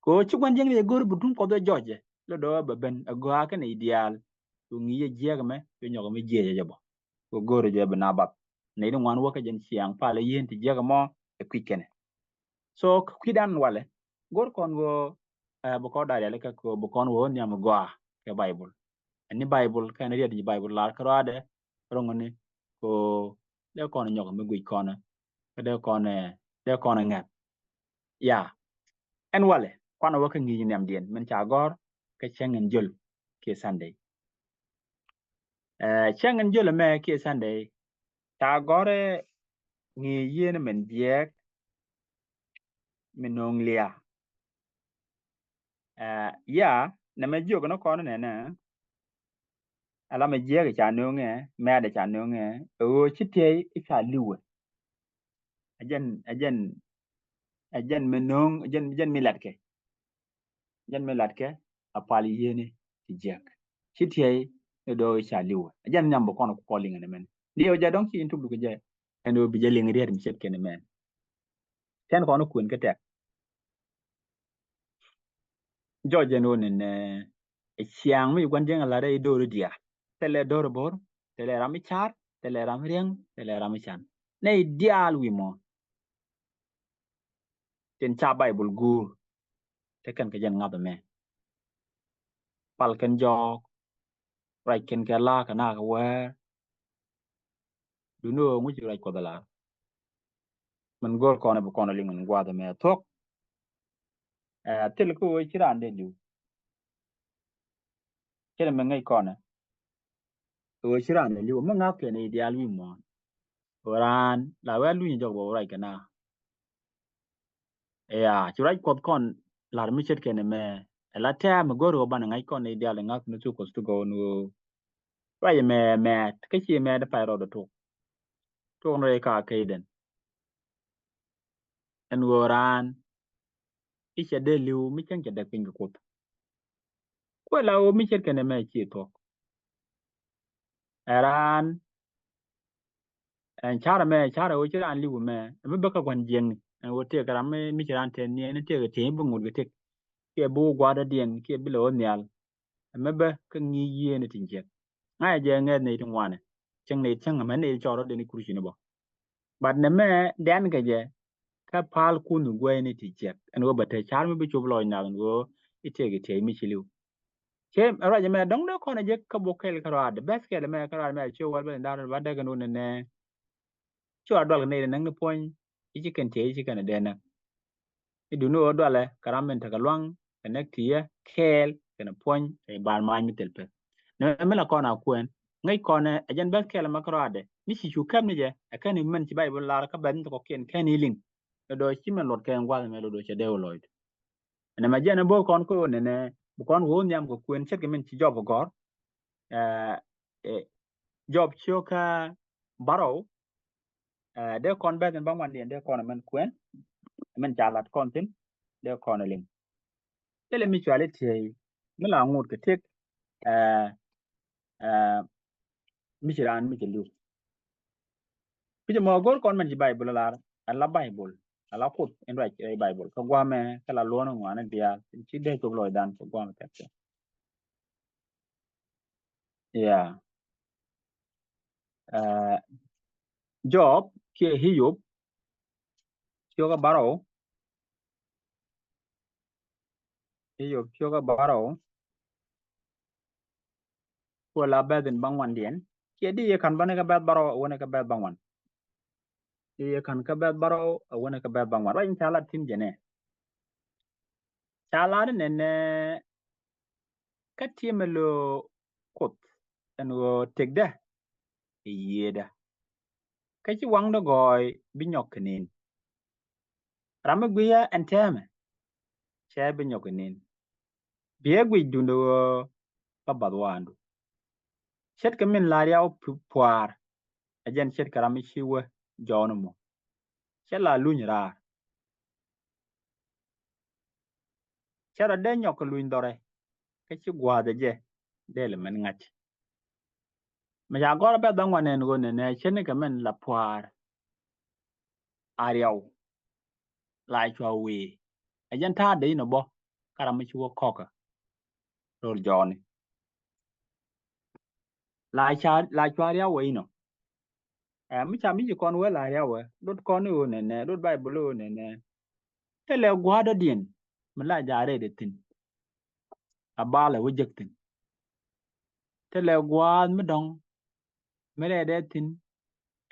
Kɛ ɣöö ci gua̱n jiäkni jɛ go̱o̱r bi duŋ Kuɔth ɛ jɔc jɛ, lotdɔ bɛ ben ɛ gɔaa kä nɛy diaal. Kɛ ŋi̱i̱c ɛ jiäk ɛmɛ, kɛ nyɔk ɛmɛ jiɛc ɛ jɛ bä. Kɛ go̱o̱r ɛ jɛ bi na bath. Nɛy ti ŋuan wä kä jɛn ciaŋ pal ɛ yiëëni ti jiäk ɛmɔ ɛ kui̱c kɛnɛ. So, kɛ kui̱dan walɛ, go̱r kɔn ɣöö, ɛ, bi kɔn da̱r yali kɛ kɛ bi kɔn ɣöö nhiam gɔaa kɛ Baibol. Ɛn ni Baibol, kɛn riɛt ni Baibol lar kärɔaadɛ, ro̱ŋ ni, kɛ ɣöö dee kɔn nyɔk mi guic kɔn, kä dee kɔn, ɛ, dee kɔn ŋɛ̈th. Ya. Ɛn walɛ kuanɛ wä kä ŋi̱i̱c nhiamdiɛn min ca gɔ̱r kä cäŋ in jiöl kiɛ Sunday. Ɛ, cäŋ in jiöl ɛmɛ kiɛ Sunday ca gɔ̱r ɛ ŋi̱i̱c yieen min jiɛɛk mi no̱o̱ŋ liaa. Ɛ, ya, nɛmɛ jiök ni kɔn nɛnɛ, ala mi jiɛɛk ca no̱o̱ŋɛ, mɛɛt ca no̱o̱ŋɛ, ɛ ɣöö ci tiɛy i̱ ca li̱wɛ. Ɛ jɛn, ɛ jɛn, ɛ jɛn mi no̱o̱ŋ, ɛ jɛn, ɛ jɛn mi latkɛ. Jɛn mi latkɛ a pal yieni ti jiɛk. Ci tiɛy ni do̱o̱k i̱ ca li̱wɛ. Ɛ jɛn nhiam bi kɔn ku kɔl liŋɛ ni mɛn. Ni ɣöö jɛ dɔ̱ŋ ci in tuk duk jɛ. Ɛn ɣöö bi jɛ liŋ riet mi ce̱tkɛ ni mɛn. Tɛn kɔn kuën kä tɛk. Jɔc jɛn ɣöö ni nɛ ɛ ciaŋ mi gua̱n jiäŋ a la̱t rɛy do̱r i̱ diaal. Thilɛ do̱r i̱ bo̱r, thilɛ ram i̱ car, thilɛ ram i̱ riäŋ, thilɛ ram i̱ can. Nɛy diaal wi̱i̱ muɔ̱ɔ̱n. Tin ca Baibol guur te kɛn kɛ jɛn ŋa̱th ɛmɛ. Pal kɛn jɔɔk, ruac kɛn kɛ la̱a̱k kɛ naak kɛ wäär. Duŋni ɣöö ŋuc ci ruac Kuɔth ɛ la̱r. Min go̱o̱r kɔn ɛ bi kɔn ɛ liŋ min gua̱a̱th ɛmɛ thuɔ̱k. Ɛ, thil kä ɣöö ci raan dee li̱w. Cɛ mi ŋäc kɔn ɛ ɣöö ci raan dee li̱w mi ŋa̱th kɛn i̱ diaal wi̱i̱ muɔ̱ɔ̱n. Ɣöö raan la wee luny jɔk bɛ wä ruac kɛ na. Ëë, ci ruac Kuɔth kɔn la̱r mi ce̱tkɛ ni mɛ. Ɛ la tɛ̈ɛ̈ mi go̱o̱ri ɣöö banɛ ŋa̱c kɔn ni diaal i̱ ŋa̱th ni thuk Kuɔth ti gɔw ni ɣöö ruac ɛmɛ mɛɛt kä ci mɛɛt pay rɔɔdɛ tok. Tok ni rɛy ka kɛy den. Ɛn ɣöö raan i̱ cɛ dee li̱w mi cäŋ cɛ däk piny kɛ Kuoth. Kuɛ la ɣöö mi ce̱tkɛ ni mɛ ci thuɔ̱k. Ɛ raan ɛn carɛ mɛ, carɛ ɣöö ci raan li̱w mɛ, ɛmɛ bä kä gua̱n jiɛŋni. Ɛn ɣöö tëëkɛ ram mi, mi ci raan tɛn niɛn, tëëkɛ ti̱eny bi ŋut kɛ tëk. Kiɛ bi wä gua̱a̱r dɔ̱diɛn, kiɛ bi lɛ wä nhial. Ɛmɛ bä kä ŋi̱i̱c yiëëni tin jiɛk. Ŋa̱cä jɛ ŋɛth nɛy ti ŋuanɛ. Cäŋ nɛy cäŋ ɛmɛ nɛy cɔɔr rɔ̱diɛn i̱ kurcini bä. But nɛmɛ dɛn kɛ jɛ, kä pal kun guɛyni ti jiɛk. Ɛn ɣöö bä te car mi bi cop lɔc nath ɛn ɣöö i̱ tëëkɛ tiɛy mi ci li̱w. Cɛ ruac ɛmɛ dɔ̱ŋ dee kɔn ɛ jek kä bok kɛl kä ruaadɛ. Bɛth kɛl ɛmɛ kä ruaad ɛmɛ a ciö wäl bɛth in da̱r ba däk ɛn ɣöö nɛnɛ. Cua dual kɛ nɛy dee näk ni puɔ̱ny, i̱ ci kɛn tiɛy i̱ ci kɛn ɛ dee näk. I̱ duŋni ɣöö dualɛ kɛ ram min tekɛ luaŋ kɛ näk ti̱yɛ kɛɛl kɛnɛ puɔ̱ny ɛ bar ma̱a̱ny mi thil pek. Nɛmɛ mi la kɔn a kuɛn ŋäc kɔn ɛ jɛn bɛth kɛl ɛmɛ kä ruaadɛ mi ci cu kɛp ni jɛ ɛ kɛn i̱ mɛn ci Bayböl lar kä bɛth ni kɔkiɛn kɛn i̱ liŋ. Lɔ do̱ ci mɛn luɔt kɛ ɛn gua̱th ɛmɛ lɔ do̱ cɛ dee wä lɔcdu. Ɛn ɛmɛ jɛn ɛ bo̱o̱th kɔn kä ɣöö nɛnɛ bi kɔn ɣöö nhiam kɛ kuën ce̱tkɛ min ci Jɔp ɛ gɔ̱r. Ɛ, ɛ, Jɔp cio̱kä bärɔw. Ɛ, dee kɔn bɛth in bä ŋuandiɛn dee kɔn ɛmɛn kuɛn. Ɛmɛn ca lat kɔn thi̱n dee kɔn ɛ liŋ. Thilɛ mi cuali tiey mi la ŋut kɛ tëk. Ɛ, ɛ, mi ci raan mi ci li̱w. Pi jɛ mɔ go̱r kɔn mɛn ci Bayböl lar, ala Bayböl, ala Kuoth in ruac rɛy Bayböl kä guamɛ kä la luɔ̱n ŋuani diaal in ci dee cop lɔcdan kä guamɛ kɛk kɛ. Yeah. Ɛ, Jɔp kiɛ Iyop cio̱kä bärɔw. Iyop cio̱kä bärɔw. Kuɛ la bɛth in bä ŋuandiɛn. Kiɛ di yɛ ka̱n bä ni kä bɛth bärɔw ɛ wä ni kä bɛth bä ŋuan. Di yɛ ka̱n kä bɛth bärɔw ɛ wä ni kä bɛth bä ŋuan. Ruac in ca lat thi̱n jɛ nɛ. Ca lat ni nɛnɛ kä tiemɛ lo̱o̱ Kuoth ɛn ɣöö tëkdä ɛ yiëëdä. Kä ci waŋdä gɔɔy bi nyɔk kɛ nin. Ram mi guiyä ɛn tɛmɛ cɛ bi nyɔk kɛ nin. Biɛ guic duundɛ ɣöö kä bath waandu. Ce̱tkɛ min la riaw pu-, pua̱a̱r. Ɛ jɛn ce̱tkɛ ram mi ci wä jɔɔn mɔ. Cɛ la luny raar. Cɛ rɔ dee nyɔk kɛ luny dhɔrɛ kä ci gua̱a̱th ɛ jɛ dee lɛ mɛn ŋa̱c. Mɛ ca gɔr bɛ dhɔŋ wanɛn ɣöö nɛnɛ cɛ ni kɛ mɛn la pua̱a̱r. A riaw la cua wee ɛ jɛn ta̱a̱ dee inɔ bɔ kä ram mi ci wä kɔkä. Rol jɔɔni la ca, la cua riaw wee inɔ. Ɛ mi ca mi ci kɔn wee la riaw wee dot kɔn i̱ ɣöö nɛnɛ dot Bayböl i̱ ɣöö nɛnɛ. Thilɛ gua̱a̱r dɔ̱diɛn mi la jaarɛ dee thi̱n. A bal ɛ wä jek thi̱n. Thilɛ gua̱a̱th mi dɔ̱ŋ mi rɛɛdɛ thi̱n.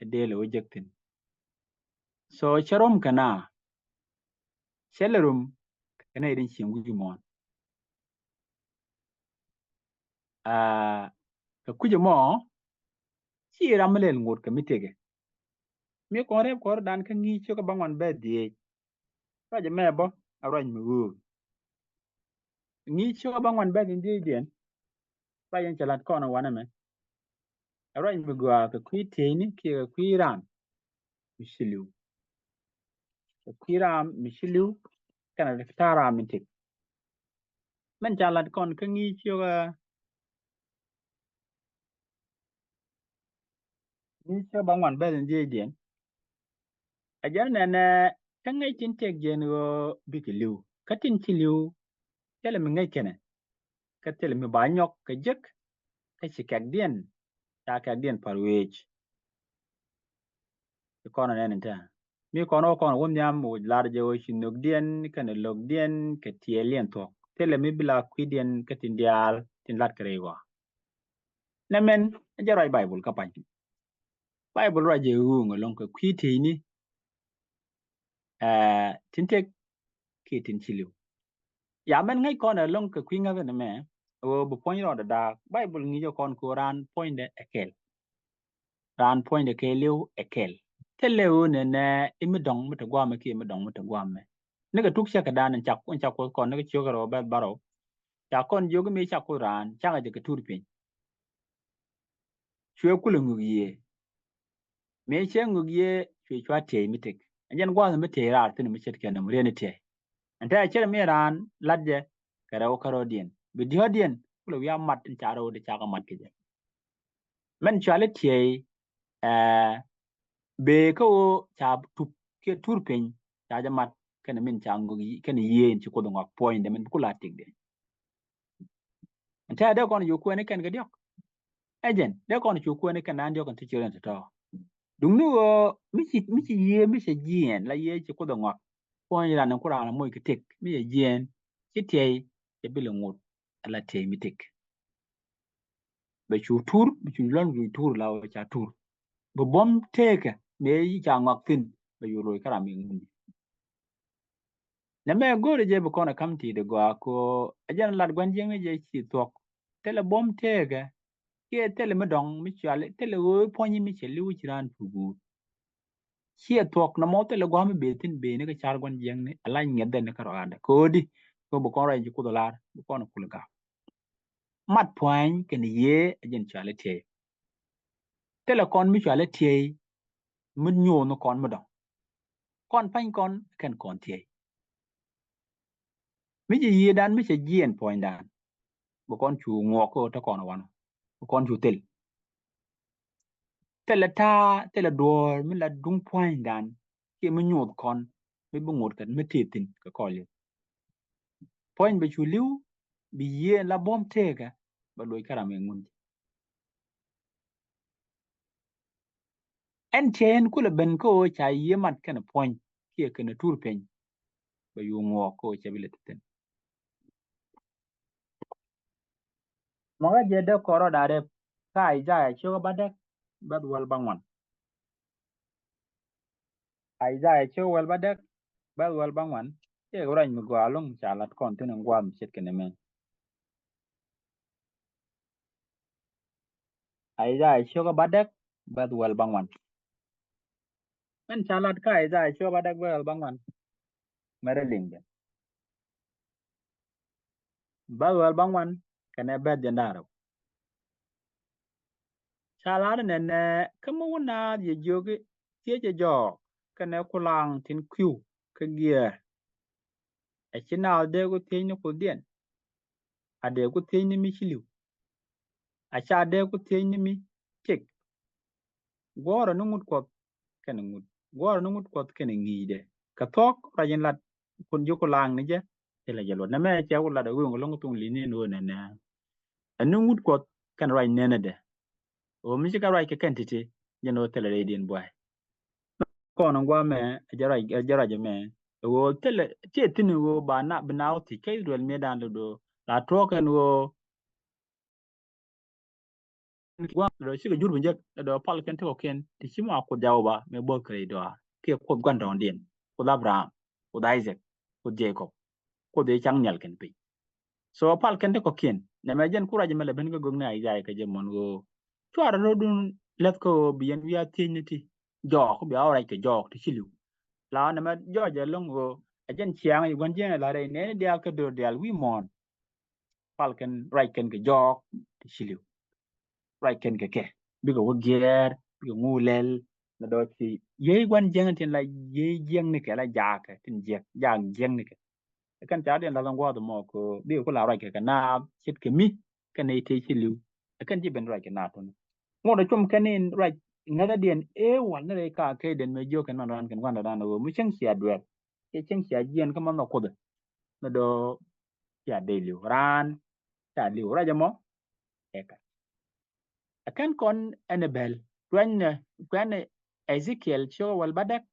Ɛ dee lɛ wä jek thi̱n. So cɛ rom kɛ na cɛ lɛ rom kɛ nɛy tin cieŋ wi̱i̱ muɔ̱ɔ̱n. Aa, kɛ kui̱c ɛmɔ, ci ram mi lɛl ŋot kɛ mi tëkɛ. Mi kɔn rɛp kɔn rɔ̱dan kä Ŋi̱i̱c cio̱k kä bäŋuan bɛth dhieec. Ruac ɛmɛ bä, a ruac mi ɣöö. Ŋi̱i̱c cio̱k kä bäŋuan bɛth in dhieecdiɛn. Ruac in cɛ lat kɔn ɛ wanɛ mɛ. A ruac mi gɔaa kɛ kui̱ tieyni kiɛ kɛ kui̱ ram mi ci li̱w. Kɛ kui̱ ram mi ci li̱w kɛnɛ ta̱a̱ ram mi tëk. Mɛn ca lat kɔn kä Ŋi̱i̱c cio̱k kä, Ŋi̱i̱c cio̱k kä bäŋuan bɛth in dhieecdiɛn. A jɛn nɛnɛ, kä ŋäc tin tëk jɛn ɣöö bikɛ li̱w. Kä tin ci li̱w, thilɛ mi ŋäc kɛnɛ. Kä thilɛ mi ba nyɔk kɛ jek, kä ci kɛkdiɛn, ca kɛkdiɛn pa̱r wec. Ci kɔn ɛ nɛn in tɛ. Mi kɔn wä kɔn wä nhiam wä lar jɛ wä ci nhökdiɛn, kɛnɛ lo̱kdiɛn, kɛ tiɛɛliɛn thuɔ̱k. Thilɛ mi bi la kui̱diɛn kä tin diaal, tin lat kɛ rɛy ɣɔaa. Nɛ mɛn, jɛ ruac Baibol kä pa̱ny. Baibol ruac jɛ ɣööŋ ɛlɔ̱ŋ kɛ kui̱ tieyni, ɛ, tin tëk kiɛ tin ci li̱w. Ya mɛn ŋäc kɔn ɛlɔ̱ŋ kɛ kui̱ ŋäth ɛn ɛmɛ, ɣöö bi puɔ̱ny rɔɔdɛ daak. Baibol ŋi̱i̱cɛ kɔn kɛ ɣöö raan puɔ̱nydɛ ɛ kɛl. Raan puɔ̱nydɛ kɛ li̱w ɛ kɛl. Thilɛ ɣöö nɛnɛ i̱ mi dɔ̱ŋ mi te gua̱a̱mɛ kiɛ mi dɔ̱ŋ mi te gua̱a̱mɛ. Nikɛ tuk cäkädan in cak, in cak Kuoth kɔn nikɛ ciökɛ rɛw bɛth bärɔw. Ca kɔn jiök i̱ mi cak Kuoth raan, cakɛ jɛ kɛ tur piny. Cuɛ kulɛ ŋuk yiëë. Mëë cɛ ŋuk yiëë, cuɛ cua tiɛy mi tëk. Ɛn jɛn gua̱a̱th mi tiɛy raar thi̱n mi ce̱tkɛ nɔm riɛn i̱ tiɛy. Ɛn tɛ cɛ mi raan lat jɛ kɛ rɛw kärɔ̱diɛn. Bi diɔ̱ɔ̱diɛn kulɛ wi̱i̱ a mat in ca rɛw di cakɛ mat kɛ jɛ. Mɛn cuali tiɛy, ɛ, bee kä ɣöö ca tup kiɛ tur piny ca jɛ mat kɛnɛ min ca ŋuk yiëë, kɛnɛ yiëë in ci Kuoth ŋɔak puɔ̱nydɛ min bi kula tikdɛ. Ɛn tɛ dee kɔn cu kuɛni kɛn kɛ diɔ̱k. Ɛ jɛn dee kɔn cu kuɛni kɛn an diɔ̱k in ti ci rɛn tɔ̱tɔ̱. Duŋni ɣöö mi ci, mi ci yiëë mi cɛ jiɛɛn la yiëë ci Kuoth ɛ ŋɔak. Puɔ̱ny ran in ku raan ɛ moc kɛ tëk mi cɛ jiɛɛn ci tiɛy cɛ bi lɛ ŋot. Ala tiɛy mi tëk. Bɛ cu tur, bɛ cu lɔn cu tur la wä ca tur. Bɛ buɔ̱m tëëkɛ mëë ca ŋɔak thi̱n bɛ cu loc kä ram mi ŋuni. Nɛ mɛ go̱o̱rɛ jɛ bi kɔn ɛ ka̱m ti̱i̱t ɛ gɔaa kɛ ɣöö ɛ jɛn lat gua̱n jiäkni jɛ ci thuɔ̱k. Thilɛ buɔ̱m tëëkɛ kiɛ thilɛ mi dɔ̱ŋ mi cuali, thilɛ ɣöö puɔ̱nyi mi cɛ li̱w ci raan pur guur. Ciɛ thuɔ̱k nɔmɔ thilɛ gua̱a̱m mi bëë thi̱n bëëni kä car gua̱n jiäkni ɛ lac ŋiɛth dhɛn ni kä rɔaadɛ kɛ ɣöö di kɛ ɣöö bi kɔn ruac in ci Kuoth ɛ lar bi kɔn ɛ kul ɛ gak. Mat pua̱ny kɛnɛ yiëë ɛ jɛn cuali tiɛy. Thilɛ kɔn mi cuali tiɛy mi nyo̱o̱n kɔn mi dɔ̱ŋ. Kɔn pa̱ny kɔn kɛn kɔn tiɛy. Mi ci yiëëdan mi cɛ jiɛɛn puɔ̱nydan. Bi kɔn cu ŋuɔk kä ɣöö te kɔn wanɔ. Bi kɔn cu thil. Thilɛ ta̱a̱, thilɛ duɔ̱ɔ̱r mi la duŋ pua̱nydan kiɛ mi nyoth kɔn mi bi ŋot kɛ mi tëë thi̱n kɛ kɔl yɛ. Puɔ̱ny bɛ cu li̱w bi yiëë la buɔ̱m tëëkɛ bɛ loc kä ram ɛ ŋun. Ɛn tiɛɛn kulɛ ben kä ɣöö ca yiëë mat kɛnɛ puɔ̱ny kiɛ kɛnɛ tur piny. Bɛ cu ŋuɔk kä ɣöö cɛ bi lɛ thi̱n. Mɔkä jɛ dee kɔrɔ da̱rɛ kä Isaiah cio̱kä bädäk bäth wäl bäŋuan. Isaiah cio̱kä wäl bädäk bäth wäl bäŋuan. Cɛ kɛ ruac mi gɔaa ɛlɔ̱ŋ ca lat kɔn thi̱n in gua̱a̱th mi ce̱tkɛ nɛmɛ. Isaiah cio̱kä bädäk bäth wäl bäŋuan. Mɛn ca lat kä Isaiah cio̱kä bädäk bäth wäl bäŋuan. Mɛrɛ liŋ jɛ. Bäth wäl bäŋuan kɛnɛ bäth jiɛn da̱ŋ rɛw. Ca lar nɛnɛ kä mi wä naath yɛ jiök i̱ thiecɛ jɔɔk kɛnɛ kulaŋ tin kui̱w kä giɛɛr. Ɛ ci naath dee ku thiec ni Kuothdiɛn. A dee ku thiec ni mi ci li̱w. A ca dee ku thiec ni mi tëk. Guɔ̱ɔ̱rä ni ŋut Kuɔth kɛnɛ ŋut. Guɔ̱ɔ̱rä ni ŋut Kuɔth kɛnɛ ŋi̱i̱cdɛ. Kɛ thuɔ̱k ruac in lat kun ji̱ kulaŋ ni jɛ. Thilɛ jɛ luɔt nɛmɛ cɛ ku lat a ɣööŋ ɛlɔ̱ŋ thuŋ li̱ni ni ɣöö nɛnɛ. Ɛn ni ŋut Kuɔth kɛnɛ ruac nɛnɛ dɛ. Ɣöö mi ci kɛ ruac kɛ kɛn ti̱ti̱ jɛn ɣöö thilɛ rɛydiɛn buay. Kɔn in guamɛ ɛ jɛ ruac, ɛ jɛ ruac ɛmɛ. Ɛ ɣöö thilɛ tiɛ thi̱n ɣöö ba na bi na wä thi̱c kä Israel mietdan lɛ do̱ la tuɔɔk kɛn ɣöö gua̱a̱th lɛ dɔ̱ cikɛ jur bi jek lɛ dɔ̱ pal kɛn ti kɔ̱kiɛn ti ci ma Kuoth Jaw ba mɛ bo̱o̱th kɛ rɛy dɔaar kiɛ Kuoth gua̱ndɔɔŋdiɛn, Kuoth Abraham, Kuoth Isaac, Kuoth Jacob. Kuoth ëë caŋ nhial kɛn piny. So pal kɛn ti kɔ̱kiɛn nɛmɛ jɛn ku ruac mɛ lɛ ben kä göök ni Isaiah kɛ jɛ mɔn ɣöö cuarɛ rɔ̱dun läth kä ɣöö bi yɛn wiaa thiecni ti jɔɔk, bia wä ruac kɛ jɔɔk ti ci li̱w. La nɛmɛ jɔɔk jɛ lo̱ŋ ɣöö ɛ jɛn ciaŋ i̱ gua̱n jiɛn ɛ la rɛy nɛɛni diaal kä döör diaal wi̱i̱ muɔ̱ɔ̱n. Pal kɛn ruac kɛn kɛ jɔɔk ti ci li̱w. Ruac kɛn kɛ kɛ bikɛ wä giɛɛr, bikɛ ŋu lɛl. Nɛ dɔ̱ ci yiey gua̱n jiɛn tin la yiey jiɛn ni kɛ la jaakɛ tin jiɛk jaak jiɛn ni kɛ. Ɛ kɛn ca diɛn la lɔŋ gua̱a̱th mɔ kɛ bikɛ ku la ruac kɛ kɛ naath ce̱tkɛ mi kɛn nɛy tëë ci li̱w. Ɛ kɛn ci ben ruac kɛ naath tuni ŋot ɛ cum kɛn in ruac ŋäthädiɛn ëë wal ni rɛy ka kɛy den mëë jiök kɛn man raan kɛn gua̱n raan ɣöö mi cäŋ cia duɛɛr. Cɛ cieŋ cia jiɛn kä mɔnhɔ Kuoth. Nɛ dɔ̱ cia dee li̱w raan. Ca li̱w ruac ɛmɔ. Ɛkɛ ɛ kɛn kɔn ɛn ɛ bɛl ruacnɛ kuɛn Ezekiel ciök wäl bädäk.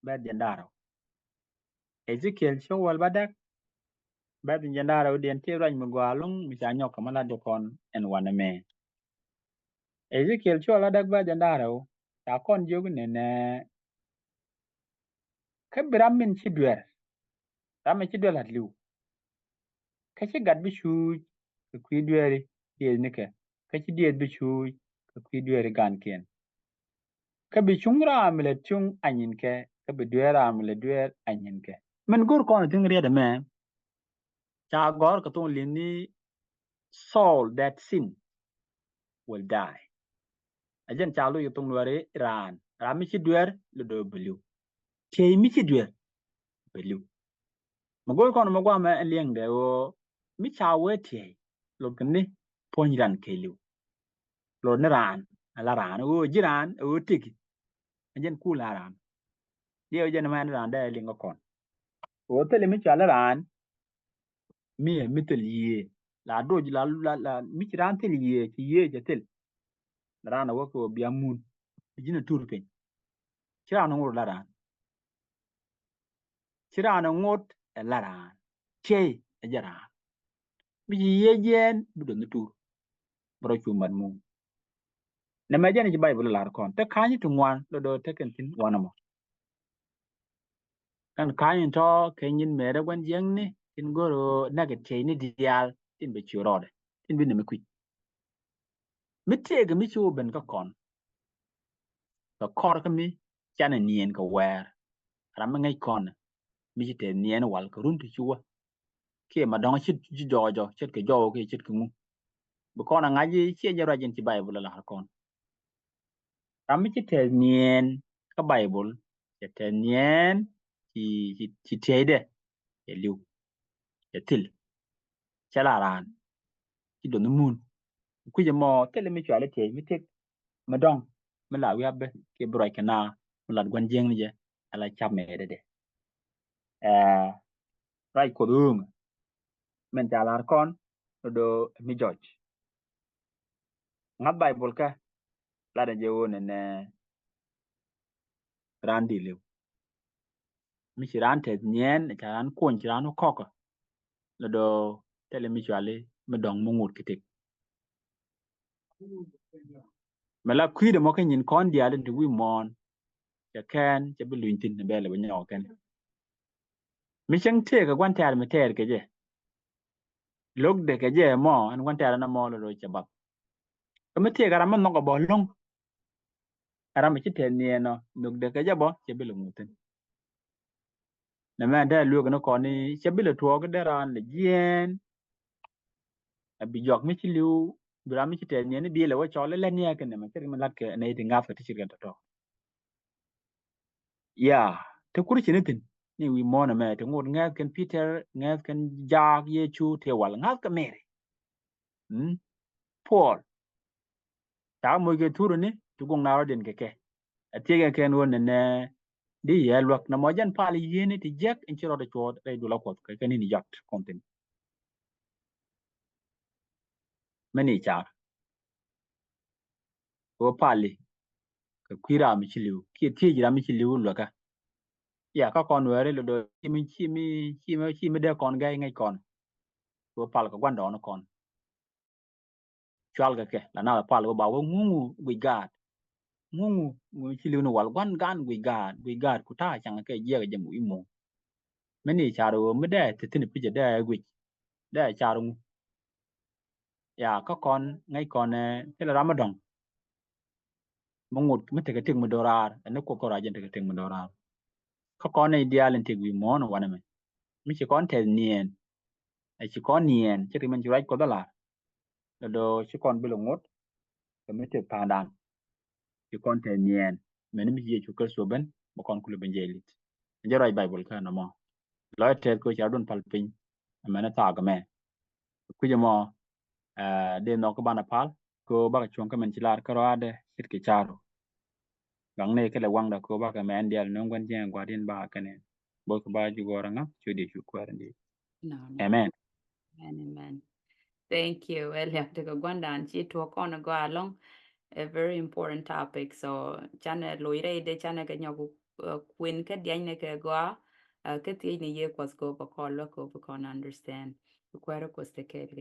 Bɛth jiɛn da̱ŋ rɛw. Ezekiel ciök wäl bädäk. Bɛth jiɛn da̱ŋ rɛw diɛn ti ruac mi gɔaa lo̱ŋ mi ca nyɔk kɛ mi lat jɛ kɔn ɛn wanɛ mɛ. Ezekiel ciök wäl bädäk bɛth jiɛn da̱ŋ rɛw. Ca kɔn jiök nɛnɛ. Kä bi ram min ci duer, ram min ci duer la̱t li̱w. Kä ci gat bi cuuc kɛ kui̱ dueeri dieth nikɛ, kä ci dieth bi cuuc kɛ kui̱ dueeri gaankiɛn. Kä bi cuŋ ram mi lɛ cuŋ anyinkɛ, kä bi duer ram mi lɛ duer anyinkɛ. Min go̱r kɔn thi̱n riet ɛmɛ. Ca gɔ̱r kɛ thoŋ li̱ni, soul that sin will die. Ɛ jɛn ca loc kɛ thoŋ Nuɛri raan, raan mi ci duer lɛ dɔ̱ bi li̱w. Tiey mi ci duer bi li̱w. Mi go̱o̱r kɔn mi guamɛ ɛn liɛŋdɛ ɣöö mi ca wee tiey lotkä ni puɔ̱ny ran kɛ li̱w. Lot ni raan ɛ la raan ɣöö ji̱ raan ɛ ɣöö tëki. Ɛ jɛn kul a raan. Diɛw jɛn mɛn raan dee liŋ kä kɔn. Ɣöö thil mi cɔal raan mi ɛ mi thil yiëë la doc la la la mi ci raan thil yiëë ci yiëë cɛ thil. Raan ɛ wä kɛ ɣöö bia mun bi ji̱n ɛ tur piny. Ci raan ɛ ŋot la raan. Ci raan ɛ ŋot ɛ la raan. Ciey ɛ jɛ raan. Bi ci yiëë jiɛɛn bi do̱n ni tur. Bi rɔ cu mat muun. Nɛmɛ jɛn ci Baibol lar kɔn te ka̱ny ti ŋuan lɔ do̱ te kɛn thi̱n wanɛ mɔ. Kɛn ka̱ny tɔ kɛ nyin mɛɛrɛ gua̱n jiäkni tin go̱r ɣöö näk kɛ tieyni diaal tin bɛ ci rɔɔdɛ tin bi nɛmɛ kui̱c. Mi tëëkɛ mi ci wä ben kä kɔn kɛ kɔr kä mi canɛ niɛn kɛ wɛɛr. Ram mi ŋäc kɔn mi ci tɛth niɛn wal kɛ run ti ci wä. Kiɛ ma dɔ̱ŋ ce̱t ci jɔɔcɔ ce̱tkɛ jɔɔk kiɛ ce̱tkɛ ŋu. Bi kɔn a ŋa̱c i̱ ciɛ jɛ ruac in ci Baibol a la̱r kɔn. Ram mi ci tɛth niɛn kä Baibol cɛ tɛth niɛn ci ci tiɛydɛ cɛ li̱w cɛ thil. Cɛ la raan ci do̱n mun. Kui̱c ɛmɔ thil mi cuali tiɛy mi tëk mi dɔ̱ŋ mi la wiap bä kiɛ bi ruac kɛ na mi lat gua̱n jiäkni jɛ. Ala cap mɛ dede. Ɛ ruac Kuoth ɣööŋ min ca lar kɔn do̱ mi jɔc. Ŋa̱th Baibol kä lat jɛ ɣöö nɛnɛ raan di li̱w. Mi ci raan tɛth niɛn ca raan kuɔny ci raan wä kɔkä. Lɛ dɔ̱ thilɛ mi cuali mi dɔ̱ŋ mi ŋut kitik. Mɛ la kui̱dɛ mɔ kä nyin kɔn diaal in ti wi̱i̱ muɔ̱ɔ̱n. Cɛ kɛn cɛ bi luny thi̱n bɛl bɛ nyɔk kɛn. Mi cäŋ tëëkɛ gua̱n tɛɛr mi tɛɛr kɛ jɛ. Lo̱kdɛ kɛ jɛ mɔ ɛn gua̱n tɛɛr ɛn ɛmɔ lɛ do̱ cɛ bath. Kä mi tëëkɛ ram mi nhɔk ɛ bä lo̱ŋ. Ɛ ram mi ci tɛth niɛn ɔ nhökdɛ kɛ jɛ bä cɛ bi lɛ ŋut thi̱n. Nɛ mɛn te lueek ni kɔn i̱ cɛ bi lɛ tuɔɔk i̱ dee raan lɛ jiɛɛn. Ɛ bi jɔak mi ci li̱w bi ram mi ci tɛth niɛn i̱ bi lɛ wä cɔl i̱ lɛ niɛɛk kɛ nɛmɛ cɛ ri mi la̱t kɛ nɛy ti ŋa̱th kɛ ti ci riɛn tɔ̱tɔ̱. Ya te kur ci ni thi̱n ni wi̱i̱ muɔ̱ɔ̱n ɛmɛ ti ŋot ŋɛ̈th kɛn Peter ŋɛ̈th kɛn Jaak Yecu tëë wal ŋa̱th kɛ Mary. Mm. Paul ca moc kɛ thurä ni ti guŋ na rɔ̱diɛn kɛ kɛ. A thiekɛ kɛn ɣöö nɛnɛ di yɛ luäk na mɔ jɛn pal yieni ti jiäk in ci rɔɔdɛ cuɔɔt rɛy duɔl a Kuɔth kɛ kɛn in jɔt kɔn thi̱n. Mɛn i̱ car ɣöö pali kɛ kui̱ ram mi ci li̱w kiɛ thiec ram mi ci li̱w luäkä. Ya kä kɔn wɛɛri lɛ do̱ ci mi ci mi ci mi ci mi dee kɔn gɛy ŋäc kɔn. Ɣöö pal kɛ gua̱ndɔɔŋni kɔn. Cual kɛ kɛ la nath pal wä ba wä ŋuŋu guic gaat. Ŋuŋu ŋuŋu ci li̱w ni wal gua̱n gan guic gaat guic gaat ku ta̱a̱ caŋ kɛ jiɛk jɛ mu i̱ muŋ. mi ni car ɣöö mi dee te thi̱n picɛ dee guic, dee car ŋu. Ya, kä kɔn ŋäc kɔn ɛ thilɛ ram mi dɔ̱ŋ mi ŋot mi tekɛ tëk mi do̱raar, ɛn ni Kuoth kɔn ruac jɛn tekɛ tëk mi do̱raar. Kä kɔn nɛy diaal in tëk wi̱i̱ muɔ̱ɔ̱n wanɛ mɛ, mi ci kɔn tɛth niɛɛn, ɛ ci kɔn niɛɛn ce̱tkɛ min ci ruac Kuɔth ɛ la̱r. Lɔ do̱ ci kɔn bi lɛ ŋot kɛ mi tëk pa̱a̱ndan. Ci kɔn tɛth niɛɛn mɛn mi ci Yecu Kritho ben, bɛ kɔn kulɛ ben jɛ lit. Jɛ ruac Baibol kä nɔmɔ. Lɔc tɛth kɛ ɣöö ca rɔ̱dun pal piny, ɛmɛn ɛ thaak ɛmɛ. Kui̱c ɛmɔ, ɛ, dee nhɔk kä banɛ pal kɛ ɣöö bakɛ cuɔ̱ŋ kä min ci lar kärɔaadɛ ce̱tkɛ ca̱ru. Gaŋni kɛ lɛ waŋda kɛ ɣöö bakɛ mɛ ɛn diaal nööŋ gua̱n jiɛn gua̱a̱r diɛn bakɛ kɛnɛ. Both kɛ ba ji̱ gɔ̱rä ŋa̱ ci diɛ cu kuäär in di̱i̱t. Amen. Amen, amen. Thank you, Eliab. Tekɛ gua̱ndan ci tuɔk kɔn gɔaa ɛlɔ̱ŋ. A very important topic. So canɛ loc rɛy dee canɛ kɛ nyɔk, uh, kuën kä diany ni kɛ gɔaa, uh, kä thiec ni yee Kuɔth kɛ ɣöö bɛ kɔn luäk kɛ ɣöö bi kɔn understand. Bi kuäärä Kuɔth tekɛ kɛ